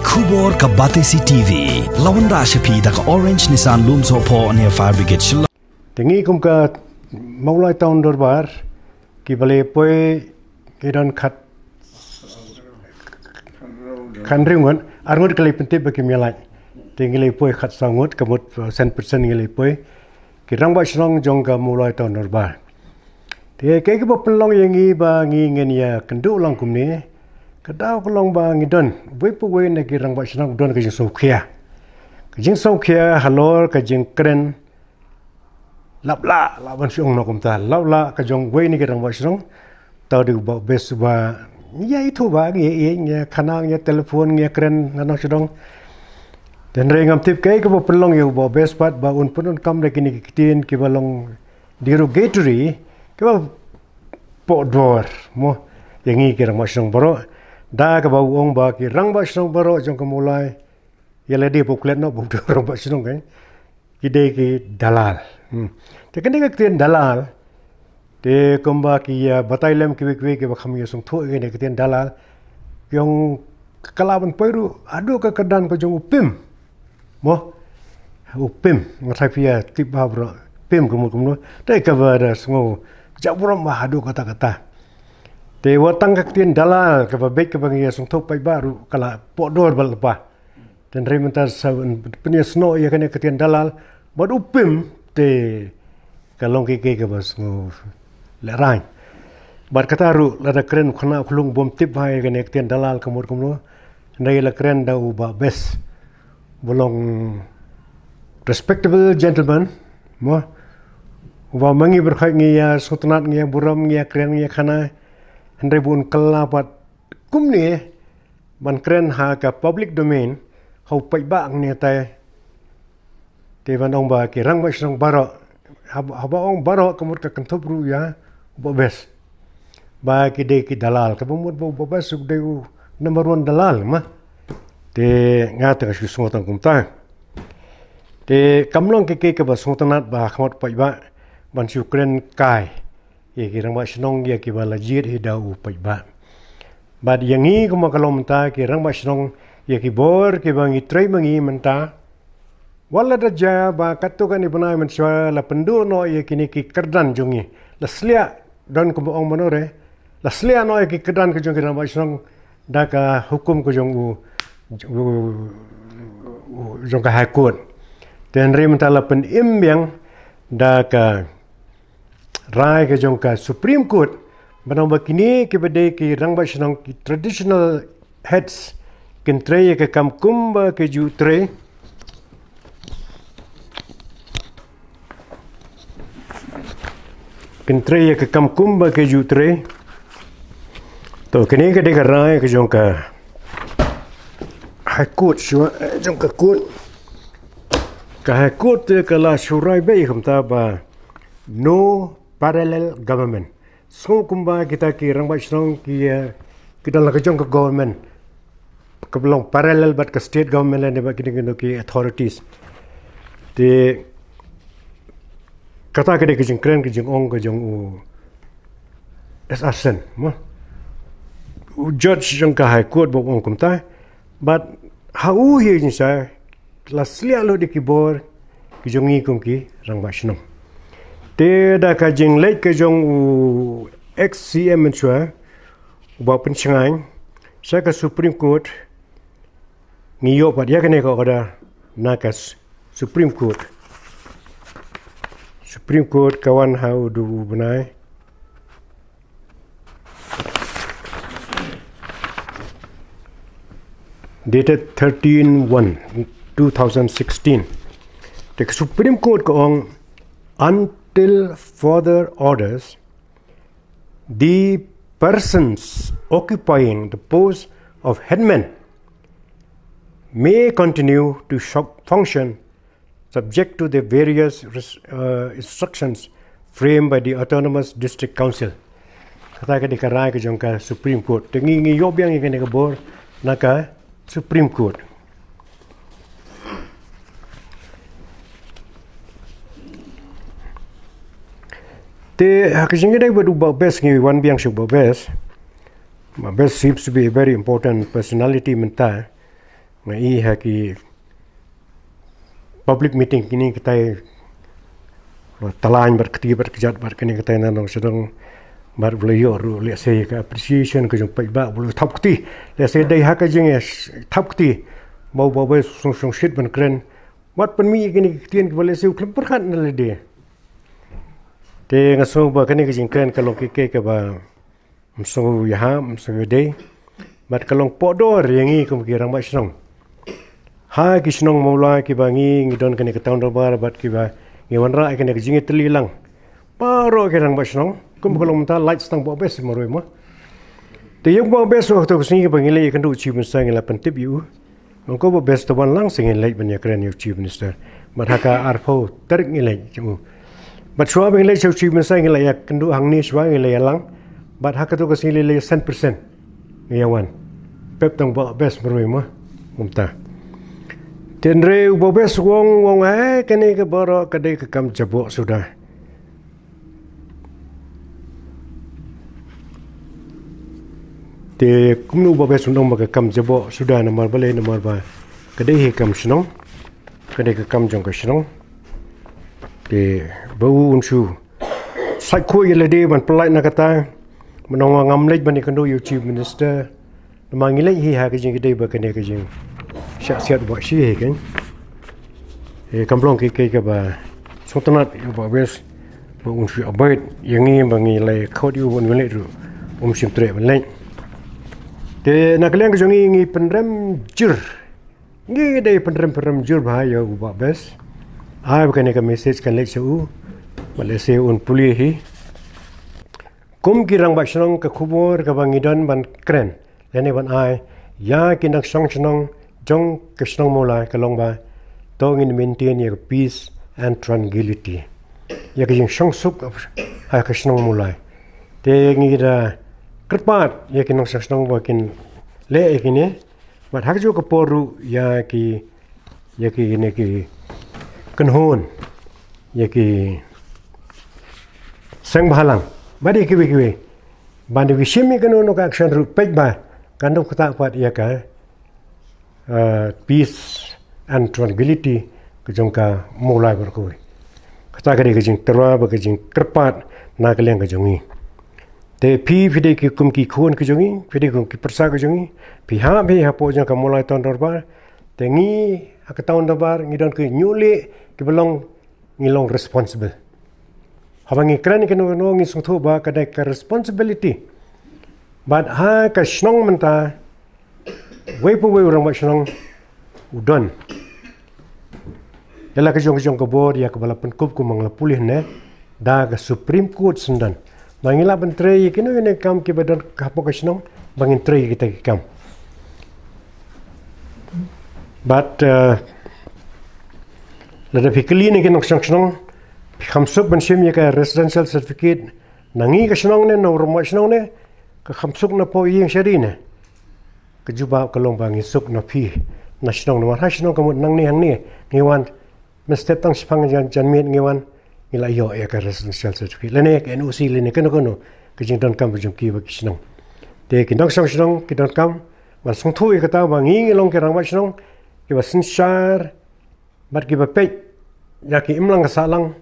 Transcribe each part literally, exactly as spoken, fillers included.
Khubor ka Batesi T V. Lawan da shapi da ka Orange Nissan Lumsohphoh near Fire Brigade Shillong. Te ngi kum ka Mawlai Town Dorbar, ki bale poi ki don khat khan ringun, arngut kali pentip baki mialai. Te ngi lei poi khat sangut, kamut sen persen ngi lei poi. Ki rangbah shnong jong ka Mawlai Town Dorbar. Te kaei kaba pynlong ïa ngi ba ngi ngin ïa kynduh lang kumne. Ka daw ka long ba ngi don wei pa wei na ki rangbah shnong don ka jingsngewkhia. Ka jingsngewkhia halor ka jingkren lap lah, lah ban shu ong noh kumta, lap lah ka jong wei na ki rangbah shnong. Tau di u Bah Best ba ngi ïa ithuh ba ngi ïa, ngi ïa khana, ngi ïa telephone, ngi ïa kren na nong shnong. Te hynrei ngam tip kaei kaba pynlong ïa u Bah Best pat ba un pyndonkam da kine ki ktien kiba long derogatory, kiba pohdor mo ïa ngi ki rangbah shnong baroh. Da kaba u ong ba ki rangbah shnong baroh jong ka Mawlai, ïa lade ba u klet noh ba u dei u rangbah shnong, eh. Ki dei ki dalal. Hmm. Te kane ka ktien dalal, te kumba ki ïa batai lem kiwei kiwei kiba kham ïa sngewthuh ïa kane ka ktien dalal. Ki ong ka lah ban poi ruh haduh ka kyrdan ka jong u Pim. Mo? U Pim, nga tharai phi ïa tip bha baroh. Pim kumno kumno. Te kaba da sngew jaburom bha haduh katta katta. Te wat tang ka ktien dalal kaba beit kaba ngi ïa sngewthuh paidbah ruh ka la pohdor ba lypa. Te hynrei mynta sa pynïasnoh ïa kane ka ktien dalal bad u Pim te ka long kiei kiei kaba sngewlehraiñ. Bad kata ruh lada kren u khynnah u khyllung bym tip bha ïa kane ka ktien dalal ka mut kumno. Hynrei la kren da u Bah Best ba long respectable gentleman mo. Uba ma ngi baroh ngi ïa sngewtynnat, ngi ïa burom, ngi ïa kren, ngi ïa khana. Hynrei ba un kylla pat kumne ban kren ha ka public domain, ha u paidbah ngi te. Te ban ong ba ki rangbah shnong baroh, haba, haba ong baroh ka mut ka kynthup ruh ïa u Bah Best. Ba ki dei ki dalal, kaba mut ba u Bah Best u dei u number one dalal ma. Te nga te nga shu sngewthuh kumta. Te kam long kiei kiei kaba sngewtynnat ba ha khmat paidbah ban shu kren kai ïa ki rangbah shnong ïa kiba la jied hi da u paidbah. Bad ïa ngi kumba ka long mynta ki rangbah shnong ïa ki bor kiba ngi trei ma ngi mynta. Wat la da jia ba katto katne bnai mynshuwa la pynduh noh ïa kine ki kyrdan jong ngi. La sliah don kumba ong mano re. La sliah noh ïa ki kyrdan ka jong ki rangbah shnong da ka hukum ka jong u, u, u jong ka High Court. Te hynrei mynta la pynim biang da ka rai ka jong ka Supreme Court, ba nang ba kine kiba dei ki rangbah shnong ki traditional heads, kin trei ïa ka kam kumba ki ju trei. Kin trei ïa ka kam kumba ki ju trei. To kine ka dei ka rai ka jong ka High Court shuwa, eh, jong ka court. Ka High Court te ka la shu rai beit kumta ba no parallel government. Sngew kumba kita ki rangbah shnong ki, eh, ki don la ka jong ka government. Kaba long parallel bad ka state government lane bad kine kine ki authorities. Te kata ka dei ka jingkren ka jingong ka jong u S R Sen, mo. U judge jong ka High Court ba ong kumta. Bad ha u hi jingsa la sliah lut ïa ki bor ki jong ngi kum ki rangbah shnong. Te da ka jingleit ka jong u ex C M mynshuwa, u Bah Pynshngaiñ, sha ka Supreme Court, ngi ïoh pat ïa kane ka order na ka S-, Supreme Court. Supreme Court ka wan ha u du u bnai. Dated thirteen one two thousand sixteen. The Supreme Court ka ong, until further orders, the persons occupying the post of headman may continue to shop function subject to the various res-, uh, instructions framed by the Autonomous District Council. Kata ka dei ka rai ka jong ka Supreme Court. Te ngi, ngi ïoh biang ïa kane ka bor na ka Supreme Court. Te ha ka jingïadei bad u Bah Best ngi wan biang sha u Bah Best. Bah Best seems to be a very important personality mynta. Nga i ha ki public meeting kine kitai, talain bad kti bad kjat bad kane kitai na nong sdang bad vle ïoh ruh lehse ka appreciation ka jong paidbah, vle thap kti, lehse dei ha ka jing thap kti ba u Bah Best u song song shit ban kren. Wat pynmih kine ki ktien kiba lehse u khlem pyrkhat na lade. Te nga sngew ba kane ka jingkren ka long ki kei kaba ym sngew ïahap, ym sngew dei. Bad ka long pohdor ïa ngi kum ki rangbah shnong. Ha ki shnong Mawlai kiba ngi ngi don kane ka town dorbar bad kiba ngi wanrah ïa kane ka jingïatylli lang. Baroh ki rangbah shnong kum ka long mynta lait stang Bah Best marwei mo. Te ïa u Bah Best, waktu ka sngi ba ngi leit ïakynduh u Chief Minister ngi la pyntip ïa u. Ong ko Bah Best, to wan lang, sa ngin leit ban ïakren ïa u Chief Minister. Bad ha ka arphew tarik ngi leit sha u. Bad shuwa ba ngi leit sha u Chief Minister ngi la ïakynduh hangne, shuwa ngi la ïalang. Bad ha kato ka sngi la ïa send percent ngi ïa wan. Pep tang Bah Best marwei mo kumta. Te hynrei u Bah Best u ong, u ong, eh, kane ka baroh ka dei ka kam jaboh suda. Te kumno u Bah Best un ong ba ka kam jaboh suda, namar balei, namar ba ka dei hi kam shnong, ka dei ka kam jong ka shnong. Te ba u un shu sait khuid ïa lade ban pyllait na kata, ban ong ngam leit ban ïakynduh ïa u Chief Minister. Namar ngi leit hi ha ka jingkdei ba kane ka jingshah siat ba shi hi kan. Eh, kam long ki kei kaba sngewtynnat ïa u Bah Best ba un shu abide ïa ngi ba ngi leit khot ïa u ban leit ruh um shym treh ban leit. Te na ka liang ka jong ngi ngi pynrem jur. Ngi dei pynrem pynrem jur bha ïa u Bah Best. Ai ba kane ka message kan leit sha u. Ba lehse un pule hi. Kum ki rangbah shnong ka khubor kaba ngi don ban kren lane ban ai ïa ki nongshong shnong jong ka shnong Mawlai ka long ba to ngin maintain ïa ka peace and tranquility, ïa ka jingshong suk ha ka shnong Mawlai. Te ngi da kyrpad ïa ki nongshong shnong ba kin leh ïa kine. Bad ha kajuh ka por ruh ïa ki, ïa ki, ïa ki kynhun, ïa ki seng bhalang, bad ïa kiwei kiwei, ban da ïashim ïa kano kano ka action ruh peit ba kan dei kata pat ïa ka, uh, peace and tranquility ka jong ka Mawlai baroh kawei. Kata ka dei ka jingtyrwa bad ka jingkyrpad na ka liang ka jong ngi. Te phi, phi dei ki kum ki khun ki jong ngi, phi dei kum ki pyrsa ki jong ngi, phi hap hi hapoh jong ka Mawlai Town Dorbar. Te ngi ha ka Town Dorbar ngi don ki hynñiewleh kiba long, ngi long responsible. Haba ngi kren kano kano ngi sngewthuh ba ka dei ka responsibility. Bad ha ka shnong mynta, wei pa wei u rangbah shnong u don ïa la ka jong ka jong ka bor ïa kaba la pynkup kum ba nga la pule hangne da ka Supreme Court syndon. Ba ngi lah ban trei ïa kino kino kam kiba don hapoh ka shnong, ba ngin trei ïa kita ki kam. Bad, eh, lada phi kylli na ki nongshong shnong, phi kham suk ban shim ïa ka residential certificate na ngi ka shnong ne, na u rangbah shnong ne, ka kham suk na poh ïing sha ri ne. Ka jubab ka long ba ngi suk na phi, na shnong, namar ha shnong ka mut nangne hangne ngi wan, mynstep tang shiphang jan, janmiet ngi wan, ngi la ïoh ïa ka residential certificate lane ka N O C lane kano kano ka jingdonkam jong ki ba ki shnong. Te ki nongshong shnong ki donkam ban sngewthuh ïa kata ba ngi ngi long ki rangbah shnong kiba synshar bad kiba peit ïa ki imlang ka sahlang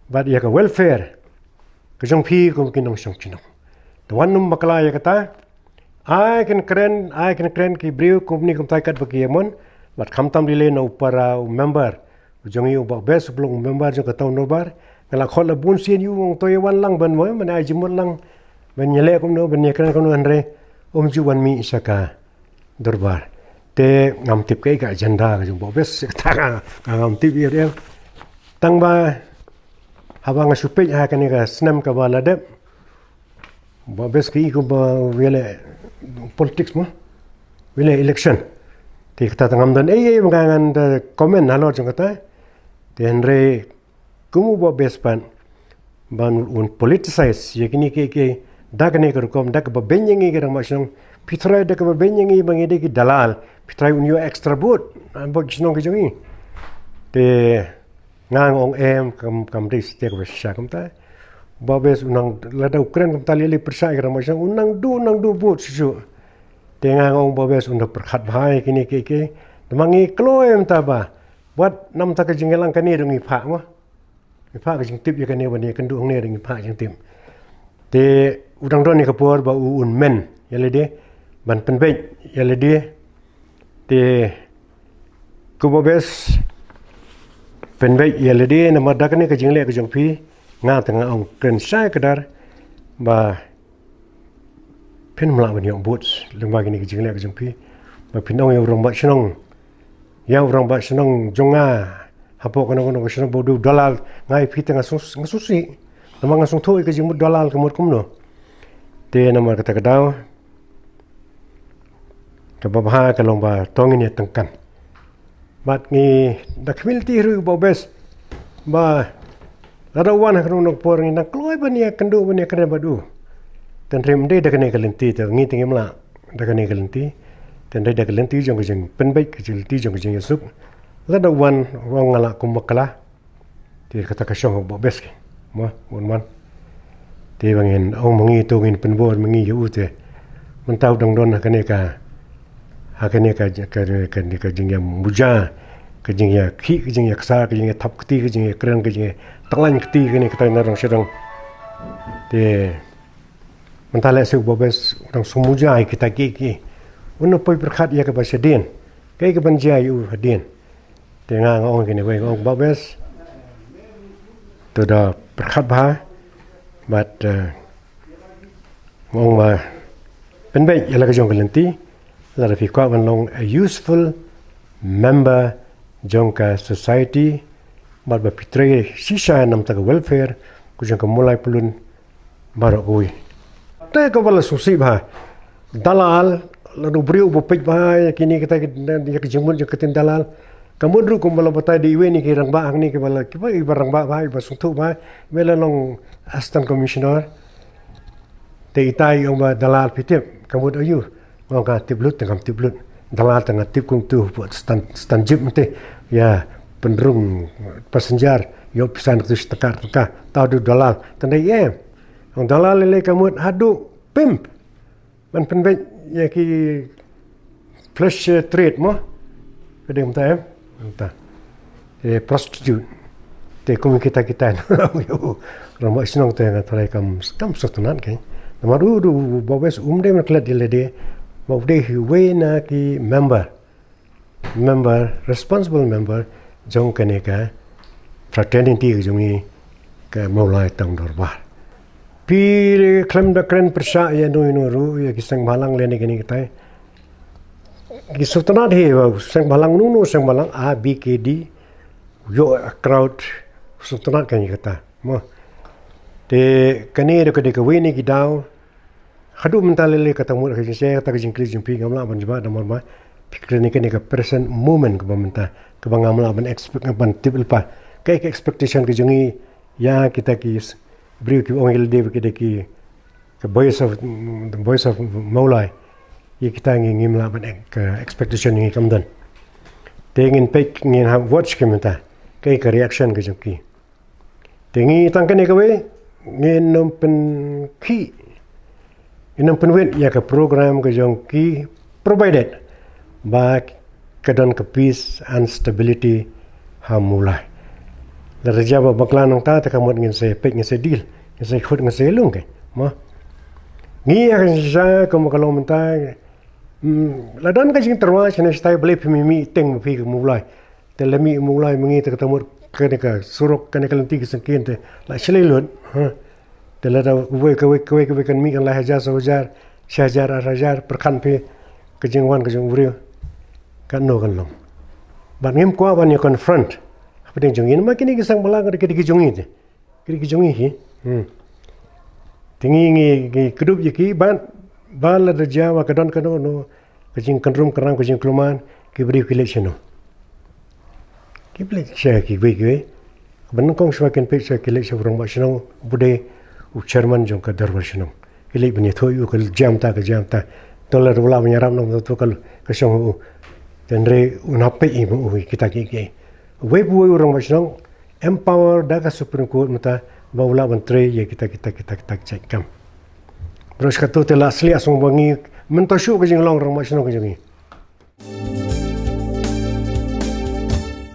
bad ïa ka welfare ka jong phi kum ki nongshong shnong. Te wat nym bakla ïa kata. Ai kin kren, ai kin kren ki briew kumne kumtai katba ki ïamon. Bad khamtam lei lei na u para u member u jong ngi u Bah Best, u long u member jong ka Town Dorbar. Nga la khot la bun sien ïa u, ong to ïa wan lang ban mo, ban ai jingmut lang ban ïaleh kumno, ban ïakren kumno, hynrei um ju wan mih sha ka dorbar. Te ngam tip kaei ka agenda ka jong u Bah Best, kata ka ngam tip ïa u. Tang ba haba nga shu peit ha kane ka snem kaba la dep, u Bah Best ki i kumba u ïaleh politics mo, u ïaleh election. Te kata te ngam don ei ei ba ngan da comment halor jong kata. Te hynrei kum u Bah Best pat ban un politicize ïa kine kiei kiei da kane ka rukom, da kaba beiñ ïa ngi ki rangbah shnong. Phi trai da kaba beiñ ïa ngi ba ngi dei ki dalal, phi trai un ïoh extra vote hapoh ki shnong ki jong ngi. Te nga ong em, kam, kam dei satia kaba shisha kumta. U Bah Best u nang, lada u kren kumta lei lei pyrshah ïa ki rangbah shnong, u nang duh, u nang duh vote shuh shuh. Te nga nga ong Bah Best un da pyrkhat bha ïa kine kiei kiei. Te ma ngi kloi mynta ba wat namar ka jingïalang kane dang ngi phah ma. Ngi phah ka jingtip ïa kane ba ngi kynduh hangne dang ngi phah jingtip. Te u dang don ïa ka por ba u un men ïa lade ban pynbeit ïa lade. Te ko Bah Best pynbeit ïa lade namar da kane ka jingleh ka jong phi nga te nga ong kren shai kdar ba phin ym lah ban ïoh votes lyngba kine ki jingleh ki jong phi. Ba phin ong ïa u rangbah shnong, ïa u rangbah shnong jong nga hapoh kano kano ka shnong ba u dei u dalal, nga ïa phi te nga sngewsih, namar nga sngewthuh ïa ka jingmut dalal ka mut kumno. Te namar kata ka daw kaba bha ka long ba to ngin ïa tyngkan. Bad ngi da khmih lynti ruh Bah Best ba lada u wan ha kano kano ka por ngi nang kloi ban ïa kynduh ban ïa kren bad u. Te hynrei ym dei da kane ka lynti te ngi te ngim lah da kane ka lynti. Te hynrei da ka lynti jong ka jingpynbeit, ka lynti jong ka jingïasuk. Lada u wan u ong nga lah kum bakla. Te kata ka shong Bah Best ki. Mo, bun man. Te ba ngin ong ma ngi to ngin pynbor ma ngi ïa u te. Mynta u dang don ha kane ka, ha kane ka, ka, ka, ka jingïamuja, ka jingïakhih, ka jingïaksa, ka jingïathap kti, ka jingïakren, ka jingïatylli kti, kane kata na dang sha dang. Te mynta lehse Bah Best u dang sngewmuja ïa kita kiei kiei. Un da poi pyrkhat ïa kaba shadien. Kaei kaban jia ïa u hadien. Te nga nga ong kine wei nga ong Bah Best. To da pyrkhat bha bad eh, nga ong ba pynbeit ïa la ka jong ka lynti lada phi kwah ban long a useful member jong ka society bad ba phi trei shisha namar ka welfare ka jong ka Mawlai Pyllun baroh kawei. Te kaba la sngewsih bha dalal, lada u briew uba peit bha ïa kine kita ki, ïa ki jingmut jong ka ktien dalal. Ka mut ruh kumba la batai da iwei na ki rangbah hangne kiba la, kiba, iba rangbah bha, iba sngewthuh bha, iba la long assistant commissioner. Te ita i ong ba dalal phi tip, ka mut aïu. Nga ong nga tip lut te ngam tip lut. Dalal te nga tip kum tu, stan, stan jip mynta. Ïa pynrung passenger, ïoh pisa na katu shi tyngka, tyngka. Tau du dalal. Tang da ïa em. Ong dalal lei lei ka mut haduh pimp ban pynbeit ïa ki flesh trade mo. Ka dei mynta em. Mynta. Eh, prostitute. Te kum kita kita. Rangbah shnong te nga tharai kam, kam sngewtynnat ke. Namar u, u, u, Bah Best um dei ban klet ïa lade. Bah u dei hi uwei na ki member. Member, responsible member jong kane ka fraternity ka jong ngi ka Mawlai Town Dorbar. Phi khlem da kren pyrshah ïa no ïa no ruh ïa ki seng bhalang lane kane katai. Ki sngewtynnat hi ba seng bhalang no no seng bhalang A B K D. Ïoh a crowd sngewtynnat kane kata. Mo. Te kane da ka dei kawei na ki daw. Haduh mynta lei lei kata mut ka jingshai kata ka jingkylli jong phi ngam lah ban jubab namar ba phi kren ïa kane ka present moment kaba mynta kaba ngam lah ban expect ban tip lypa. Kaei ka expectation ka jong ngi ïa kita ki s-, briew ki ong ïa lade ba ki dei ki, ka Voice of, mm, the Voice of Mawlai. Ïa kita ngi ngim lah ban ek-, ka expectation ngi kam don. Te ngin peit ngin ha watch ki mynta. Kaei ka reaction ka jong ki. Te ngi tang kane kawei ngin ym pynkhih, ngin ym pynwit ïa ka program ka jong ki provided ba ka don ka peace and stability ha Mawlai. Lada jia ba bakla nangta te ka mut ngin sa peit ngin sa deal, ngin sa khut ngin sa lung ke. Mo. Ngi ha ka shisha kumba ka long mynta, mm, la don ka jingtyrwa shane shatai balei phi mih mih teng ma phi ka Mawlai. Te la mih Mawlai ma ngi te kata mut kane ka surok kane ka lynti ka syngkien te la shlei lut, ha. Te lada uwei kawei kawei kawei kan mih kan lai hajar saw hajar, shi hajar ar hajar, pyrkhat phi ka jingwan ka jong u briew. Katno kan long. Bad ngim kwah ban ïa confront hapdeng jong ngi namar kine ki seng bhalang ka dei ki jong ngi te. Ki dei ki jong ngi hi. Hmm. Te ngi ngi ngi kdup ïa ki bad ba lada jia ba ka don kano kano ka jingkynrum kynram ka jingkulmar ki briew ki leit shano. Ki leit sha kiwei kiwei. Ba nyngkong shuwa kin peit sha ki leit sha u rangbah shnong uba dei u chairman jong ka dorbar shnong. Ki leit ban ïathuh ïa u ka jia mynta ka jia mynta. To lada u lah ban ïarap noh to ka, ka shong u. Te hynrei un hap peit ïa u kita kiei kiei. Uwei pa uwei u rangbah shnong empower da ka Supreme Court mynta ba u lah ban trei ïa kita kita kita kita ki jait kam. Baroh shi katta te la sliak song ba ngi Mynta shuh ka jinglong rangbah shnong ka jong ngi.